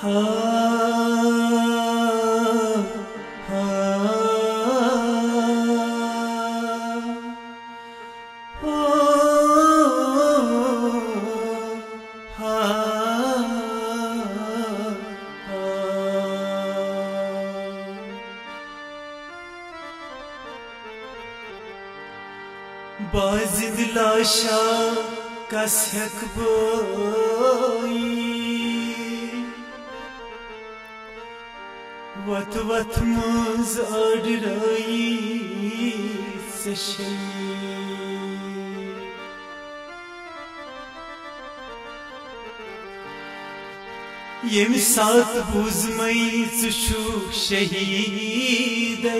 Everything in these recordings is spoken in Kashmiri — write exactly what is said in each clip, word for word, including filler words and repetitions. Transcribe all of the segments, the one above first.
ہا، ہا، ہا، ہا۔ بازِد لاشا کس ہیٚکہٕ بہٕ؟ وتھ وتھ منٛز أڈرٲیی ژےٚ شیٖن۔ ییٚمہِ ساتہٕ بوٗزمَے ژٕ چھُکھ شہیٖدَے،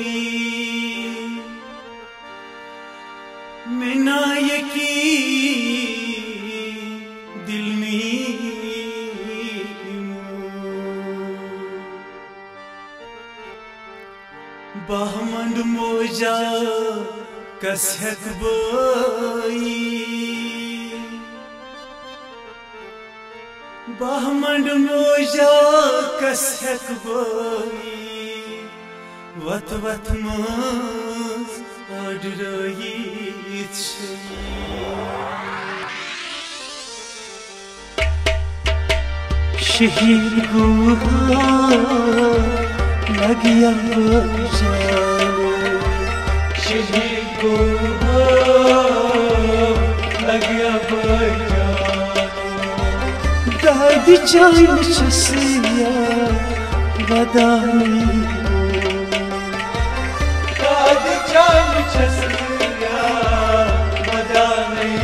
مےٚ نا یقیٖن دِل میٖمو۔ بہمنڈ موجا کس ہیٚکہٕ بہٕ؟ بہمنڈ موجا کس ہیٚکہٕ بہٕ؟ وتھ وتھ منٛز أڈرٲیِتھ چھے۔ شہید گوٚو ہا، لگیا بہٕ جانو۔ شہید گوٚو ہا، لگیا بہٕ جانو۔ دادِ چانہِ چھَس یا ودانی۔ دادِ چانہِ چھَس یا ودانی۔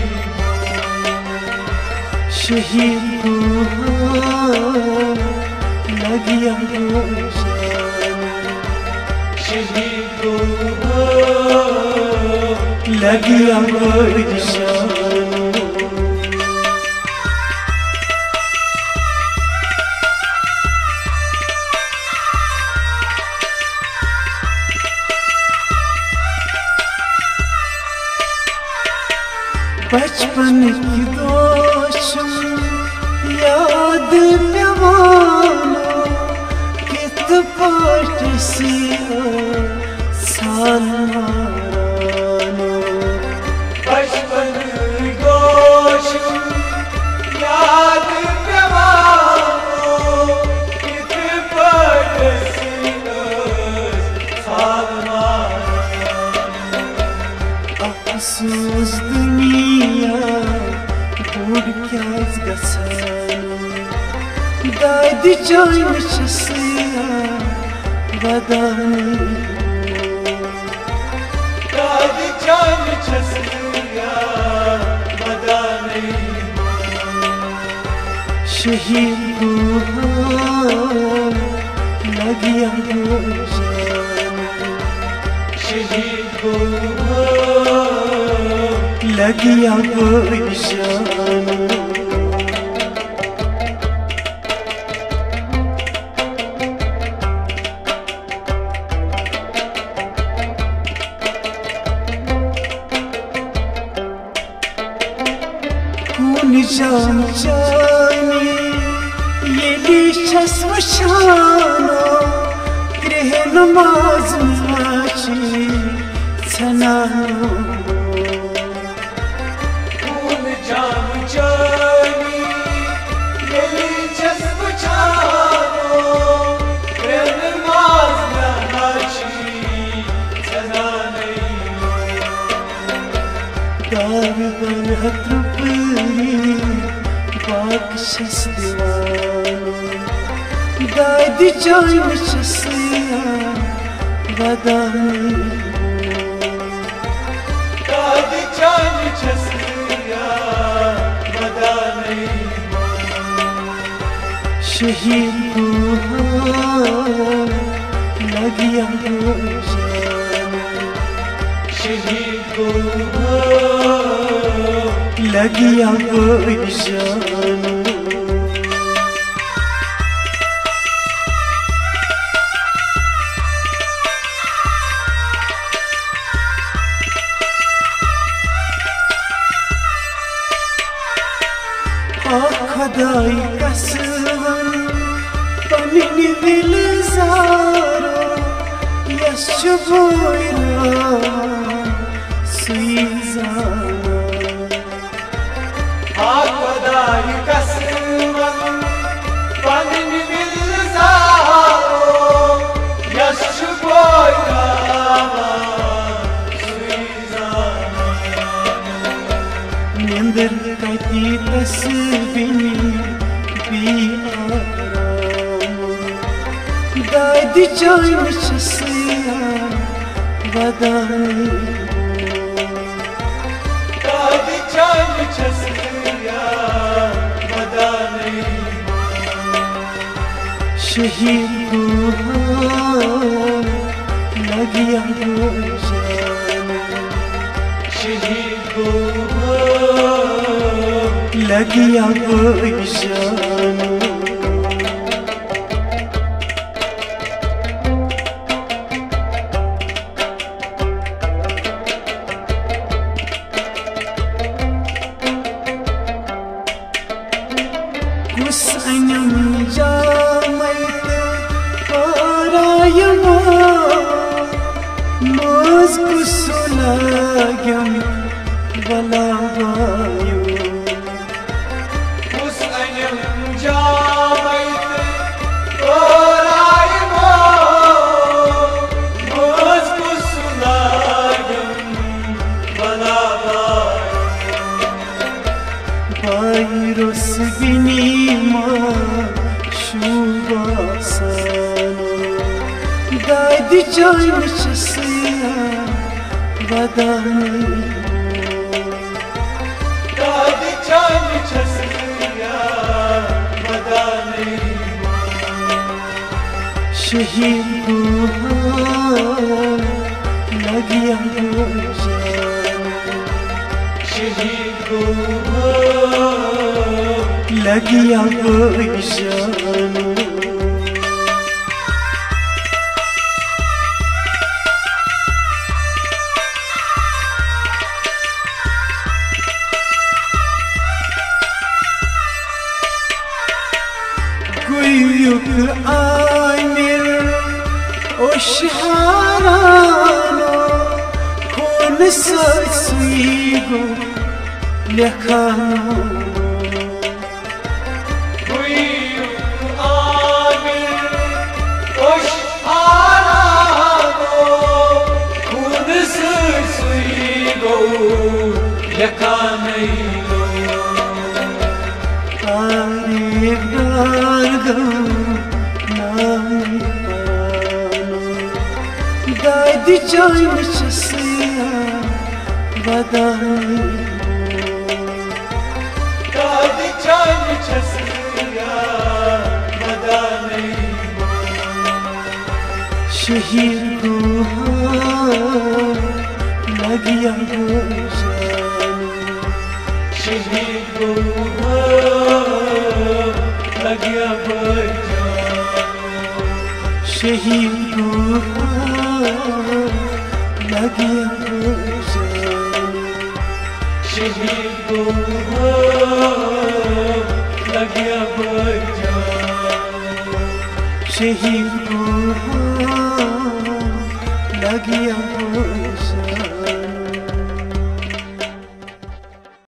شہید گوٚو ہا، لگیا بہٕ جانو۔ شہید گوٚو ہا، لگیا بہٕ جانو۔ بچپنٕکۍ دۄہ چھِم یاد پٮ۪وان، کِتھ پٲٹھۍ أسۍ ٲسۍ سان ماران۔ بچپنٕکۍ دۄہ چھِم یاد پٮ۪وان، کِتھ پٲٹھۍ أسۍ ٲسۍ سان ماران۔ افسوس دُنیا بوٚڑ کیٛازِ گژھان؟ دادِ چانہِ چھَس یا ودانی۔ دادِ چانہِ چھَس یا ودانی۔ شہید گوٚو ہا، لگیا بہٕ جانو۔ شہید گوٚو ہا، لگیا بہٕ جانو۔ خوٗنہٕ جام چانہِ ییٚلہِ چھَس وٕچھان، کرٛہنہٕ ماز ماچھِ ژھٮ۪نان۔ خوٗنہٕ جام چانہِ ییٚلہِ چھَس وٕچھان، کرٛہنہٕ ماز ماچھِ ژھٮ۪نانٕے۔ دار بن ہتھ روپی باغ چھَس دِوان، دادِ چانہِ چھَس یا ودانی۔ دادِ چانہِ چھَس یا ودانی۔ شہید گوٚو ہا، لگیا بہٕ جانو۔ شہید گوٚو ہا، لگیا بہٕ جانو۔ آ خداے قسم، چھُ بویراوان سُے زانان۔ آ خۄدایہِ قسمن پنٕنۍ وِلزارو، یَس چھُ بویراوان سُے زانان۔ نیندر کتی تس بنی بی آرام۔ دادِ چانہِ چھس یا ودانی۔ دادِ چانہِ چھس یا ودانی۔ شہید گوہا لگیا بوجان۔ شہید گوہا لگیا بوجان۔ کُس انم جامے تہٕ پارایمو، مٲنٛز کُس لاگم ولا بایو۔ کُس انم جامے تہٕ پارایمو، مٲنٛز کُس لاگم ولا بایو۔ بایروس بنی ما شوباسانو۔ دادِ چانہِ چھس یا ودانی۔ دادِ چانہِ چھس یا ودانی۔ شہید گوہا لگیا بوجان۔ شہید گوہا لگیا بوجان۔ گویُک عامر اوش ہارانو، خوٗنہٕ سۭتۍ سُے گوٚو لیکھانو۔ گویُک عامر اوش ہارانو، خوٗنہٕ سۭتۍ سُے گوٚو لیکھانٕے گوٚو۔ تاریخ ڈار گوٚو ناوِ پانو۔ دادِ چانہِ چھس یا ودانی۔ دادِ چانہِ چھس یا ودانی۔ شہید گوہا لگیا بوجان۔ شہید گوہا لگیا بوجان۔ شہید گوہا لگیا بوجان۔ شہید گوہا لگیا بوجان۔ شہید گوہا لگیا